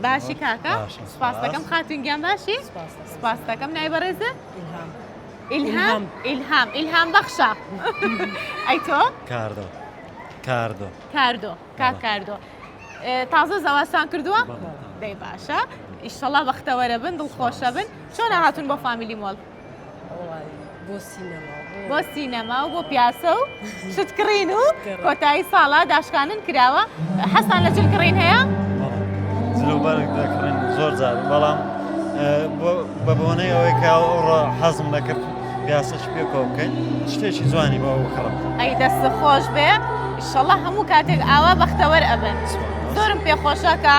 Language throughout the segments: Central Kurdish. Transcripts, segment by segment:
باشی کاکە باشم، سپاس دەکەم سپاس. خاتون گیان باشی سپاس دەکەم. سپاس دەکەم ناوی بەڕێزە ئیلهام. ئیلهام ئیلهام ئیلهام بەخشە ئەی تۆ کاردۆ کاردۆ کاردۆ کاک بەڵێ. کاردۆ تازە زەواجتان کردووە؟ بەڵێ. دەی باشە ئیشەڵا بەختەوەرە بن دڵخۆشە بن چۆنە هاتوون بۆ فامیلی مۆڵ؟ بۆ سینەما بۆ سینەما و بۆ پیاسە و شت کڕین و کۆتایی ساڵە داشکانن کراوە حەزتان لە جل کڕین هەیە؟ جلوبەرگ دەکڕین زۆر جار بەڵام بە بۆنەی ئەوەی کە ئەوڕۆ حەزم دەکرد پیاسەش پێکەوە بکەین شتێکی جوانی بۆ بکڕم. ئەی دەست خۆش بێ ئیشەڵا هەموو کاتێک ئاوا بەختەوەر ئەبن زۆرم پێخۆشە کە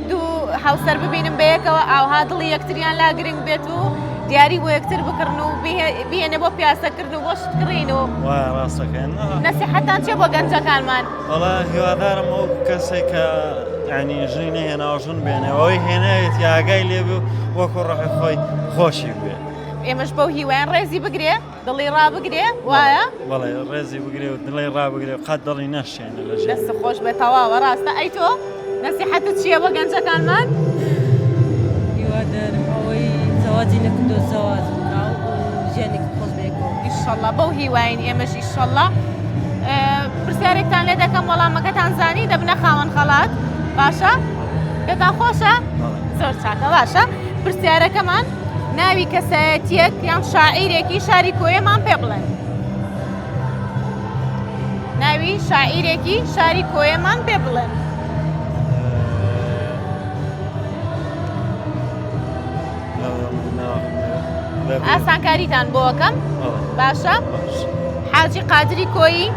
دوو هاوسەر ببینم بەیەکەوە ئاوها دڵی یەکتریان لا گرنگ بێت و دیاری بۆ یەکتر بکڕن و بیهێنێ بۆ پیاسەکردن و بۆ شت کڕین و وایە ڕاستەکەن نەسیحەتان چیە بۆ گەنجەکانمان؟ وەڵا هیوادارم ئەو کەسێک کە ینی ژنی نەهێناوە ژن بێنێ ئەوەی هێناوێتی ئاگای لێ بێ و وەکو ڕۆحی خۆی خۆشی بێ ئێمەش بەو هیوایان ڕێزی بگرێ دڵی ڕابگرێ وایە؟ بەڵێ ڕێزی بگرێ و دڵی ڕابگرێ و قەت دڵی نەشێنێ لە ژیان. دەست خۆش بێ تەواوە ڕاستە ئەی تۆ نەسیحەتت چییە بۆ گەنجەکانمان؟ هیوادارم ئەوەی زەواجی نەکردووە زەواج بکا و ژیانێکی خۆش بەیەکەوە بژین. ئیشەڵا بەو هیواین ئێمەش ئیشەڵا. پرسیارێکتان لێ دەکەم وەڵامەکەتان زانی دەبنە خاوەن خەڵات باشە؟ پێتان خۆشە؟ زۆر چاکە باشە پرسیارەکەمان ناوی کەسایەتیەک یان شاعیرێکی شاری کۆیەمان پێ بڵێن ناوی شاعیرێکی شاری کۆیەمان پێ بڵێن ئاسانکاریتان بۆکەم باشە حاجی قادری کۆیی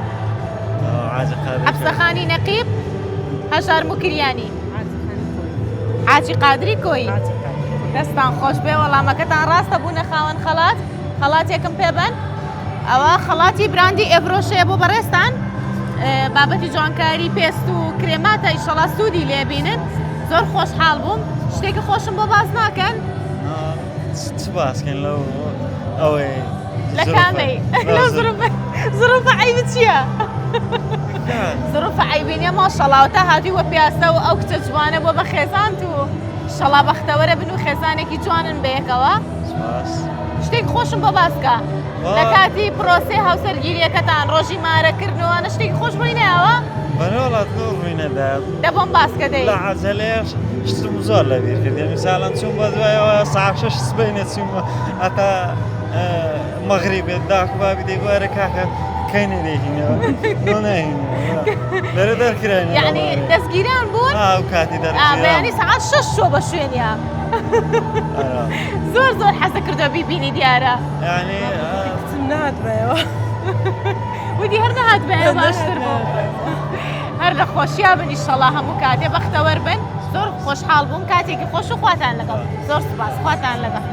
حەپسەخانی نەقیب هەژار موکریانی حاجی قادری کۆیی دەستان خۆش بێ وەڵامەکەتان ڕاستە بوونە خاوەن خەڵات خەڵاتێکم پێبن ئەوە خەڵاتی براندی ئێڤرۆشەیە بۆ بەڕێزتان بابەتی جوانکاری پێست و کرێماتە ئیشەڵا سوودی لێبینن زۆر خۆشحاڵ بووم شتێکی خۆشم بۆ باس ناکەن چ باسکەین لەو ئەوەی لە کامەی لەو زروفە عیب چییە؟ زروفە عیبی نیە ماشەڵا تا هاتووی وە پیاسە و ئەو کچە جوانە بۆ بە خێزانت و شەڵا بەختەوەرە بن و خێزانێکی جوانن بەیەکەوە شتێک خۆشم بۆ باسکە لە کاتی پرۆسەی هاوسەرگیریەکەتان ڕۆژی مارەکردنەوەە شتێکی خۆش ڕووی ناوە؟ بەرەوەڵات نۆ ڕووی نەدا دەبۆم باسکە دەی لە عەجەلەیەش شتم زۆر لەبیر کردی میسالەن چووم بە دوایەوە ساعت شەش سبەینێ چووم هەتا مەغریبێت داک بابی دەیگو ئەرێ کاکە کەی نەدەیهینەوە نۆ ناهینەوە لەرە دەرکراین یعنی دەستگیران بوون ئەو کاتی دەرکران بەیانی سەعات شەش چووە بە شوێنیا زۆر زۆر حەزە کردووە بیبینی دیارە یعنی کچم نهاتبایەوە وتی هەر نەهاتبایەوە باشتر بوو هەر لە خۆشیا بن ئیشەڵا هەموو کاتێ بەختەوەر بن زۆر خۆشحاڵ بووم کاتێکی خۆش و خواتان لەگەڵ زۆر سوپاس خواتان لەگەڵ.